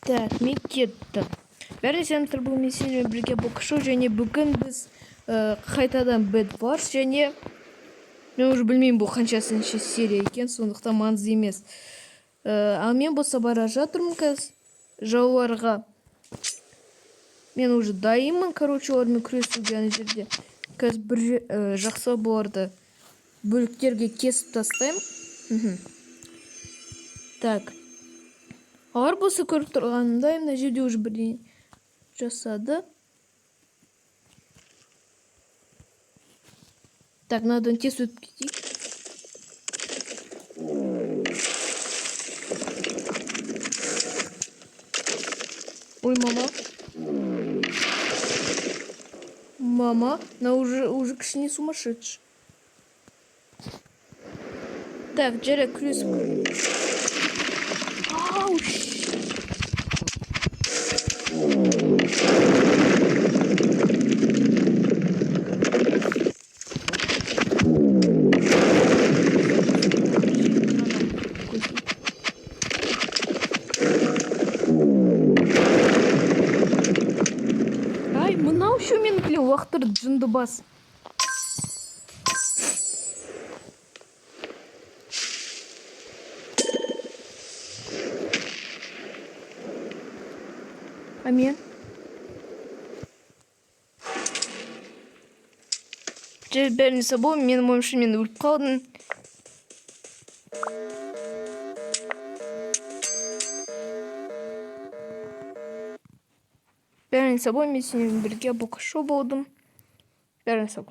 Так, мен кеттім. Бәріне сәлеметсіздер, бүгін мен сендермен бірге Бокшо, және бүгін біз қайтадан Bed Wars, және мен уже білмеймін, бұл қаншасыншы серия екен, сондықтан маңызды емес. Ал мен болса бара жатырмын қазір жауларға. Мен уже дайынмын, короче, олармен күресуге ана жерде. Қазір бір жақсы бұларды бөліктерге кесіп тастаймын. Так. Олар болса, көріп тұрғанымдай, мына жерде уже бірдеңе жасады. Так, мынадан тез өтіп кетейік. Ой, мама. Мама, она уже кішкене сумасшедший. Так, жарайды, күресіп. Ау, Ай, мынау ше мені, блин, лақтырды, жынды бас. А мен? Бәріне сау, менің ойымша, мен өліп қалдым. Бәріне сау, мен сенімен бірге Бокашо болдым. Бәріне сау.